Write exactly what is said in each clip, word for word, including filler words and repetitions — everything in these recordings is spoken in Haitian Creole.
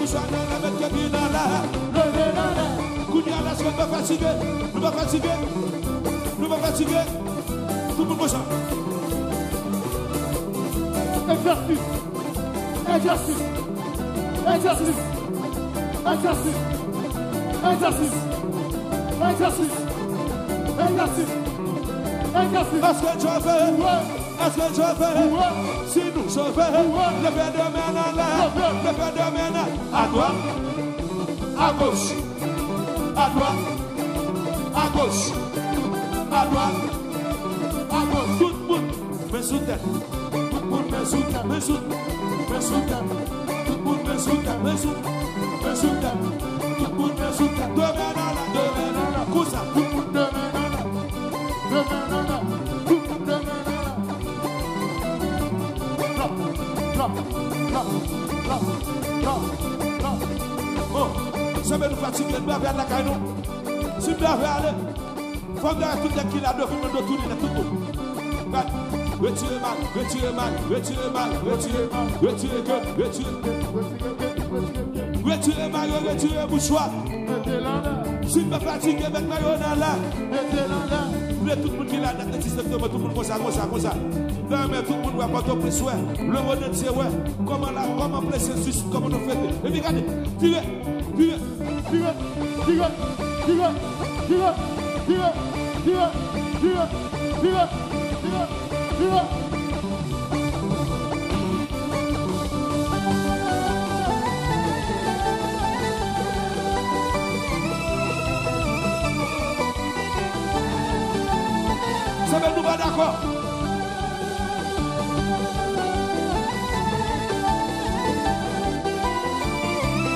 Sa nan la, met ke pye nan la. Leve nan la. Kounye a la, èske nou pa fatige? Nou pa fatige? Nou pa fatige? Tout moun konsa. Egzèsis. Egzèsis. Egzèsis. Egzèsis. Èske Dye fè? Èske Dye fè? Si nou sove, leve de men nan lè. Leve de men nan. Adwat, agoch, adwat, agoch, adwat, agoch. Tout moun, men sou tèt. Tout moun, men sou tèt, men sou tèt, men sou tèt. Tout moun, men sou tèt, men sou tèt, men sou tèt. Tout moun, men sou tèt. De men nan lè, de men nan lè. Konsa. Tout moun, de men nan lè. De men nan lè. Tout moun, de men nan lè. Clap, clap, clap, clap, clap, clap. Bon, sanble nou fatige, n brave al lakay nou. Si n brave ale, fò m gade tout nèg ki la, do vin nan do tounen nan tout moun. Gad, retire may, retire may, retire may, retire may, retire ke, retire ke, retire ke, retire ke. Retire mayo, retire mouchwa. Si n pa fatige, met mayo nan lè. Mete nan lè. M vle tout moun ki la, dat egzakteman, tout moun konsa, konsa, konsa. Fè men tout moun wè, Pòtoprens wè, lemonn antye wè. Kòman la, kòman Plessis, kòman nou fete. Epi gade, vire, vire, vire, vire. Sanble nou pa dakò.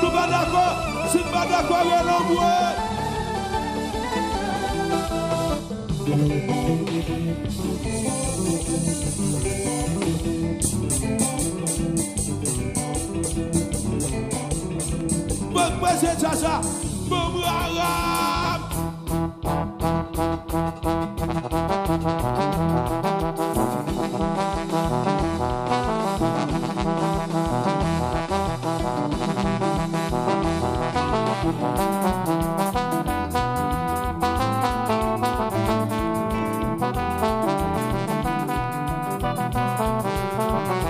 Nou pa dakò. Si n pa dakò, rele anmwe. Mwen kwè se djaz la. Mwen rara.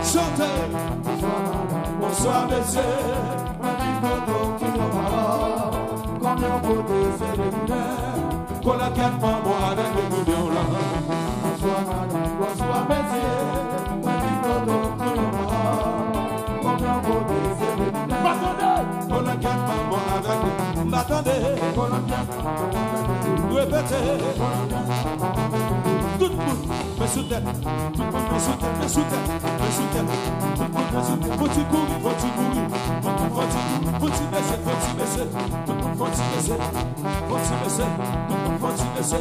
Chante. Bonswa, mesye. Mwen vin kontan w tou yon pawòl. Kòm yon pote se de koulè. Kolagèt manman avèk de koulè w la. Bonswa, madanm. Bonswa, mesye. Mwen vin kontan w tou yon pawòl. Kòm yon pote se de koulè. Pa tande. Kolagèt manman avèk de. Pa tande. Kolagèt manman avèk de. Repete. Kolagèt manman avèk de. Tout moun. Men sou tèt, tout moun men sou tèt, men sou tèt, men sou tèt. Tout moun men sou tèt. Fò ti kouri, fò ti kouri. Tout moun fò ti, fò ti bese, fò ti bese. Tout moun fò ti bese, fò ti bese. Tout moun fò ti bese,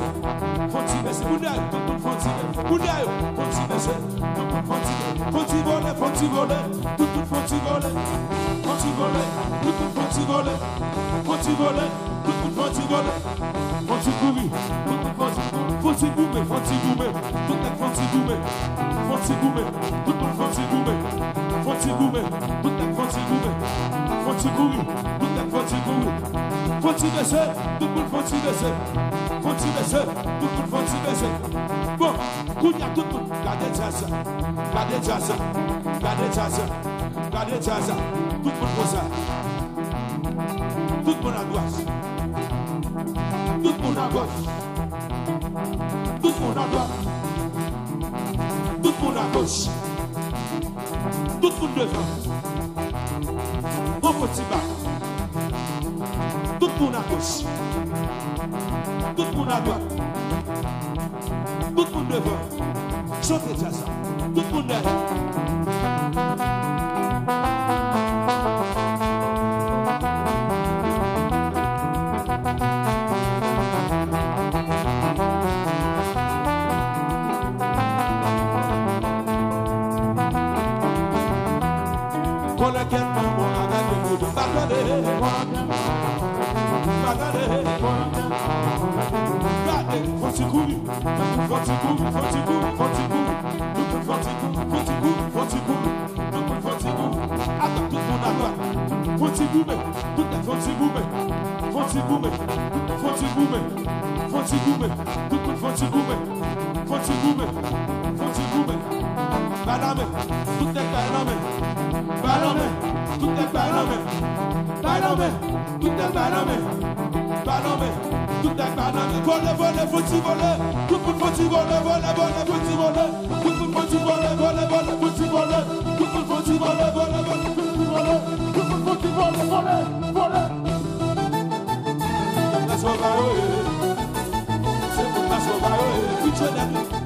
fò ti bese. Moun dèyè, tout moun fò ti bese. Moun dèyè, fò ti bese. Tout moun fò ti bese. Fò ti vole, fò ti vole. Tout moun fò ti vole. Fò ti vole. Tout moun fò ti vole. Fò ti vole. Tout moun fò ti vole. Fò ti kouri. Tout moun fò ti, fò ti goumen, fò ti goumen. Tout nèg fò ti goumen. Fò ti goumen. Tout moun fò ti goumen. Fò ti goumen. Tout nèg fò ti goumen. Fò ti kouri. Tout nèg fò ti kouri. Fò ti bese. Tout moun fò ti bese. Fò ti bese. Tout moun fò ti bese. Bon, kounye a tout moun. Gade djaz la. Gade djaz la. Gade djaz la. Gade djaz la. Tout moun konsa. Tout moun adwat. Tout moun adwat. Tout moun adwat. Tout moun agoch. Tout moun devan. Yon fo ti bak. Tout moun agoch. Tout moun adwat. Tout moun devan. Chante djaz la. Tout moun dèyè. Kolè kèt manman avèk de kout. Pa tande. Pa tande. Gade, fò ti kouri. Fò ti kouri, fò ti kouri, fò ti kouri. Tout moun fò ti kouri, fò ti kouri, fò ti kouri. Tout moun fò ti kouri. Atak tout moun adwat. Fò ti Goumen, tout nèg fon ti goumen, fon ti goumen, fon ti goumen, fon ti goumen, tout moun fon ti goumen, fon ti goumen, fon ti goumen. Bay lanmen, tout nèg bay lanmen, bay lanmen, tout nèg bay lanmen, bay lanmen, tout nèg bay lanmen, bay lanmen, tout nèg bay lanmen. Vole, vole, fon ti vole, tout moun fon ti vole, vole, vole, fon ti vole. Tout moun fon ti vole, vole, vole, fon ti vole. Tout moun fon ti vole, vole, vole, fon ti vole. Tout moun fon ti vole, vole, vole. Tout moun nan sòva yo ye. Se tout nan sòva yo ye. Pitye nèg.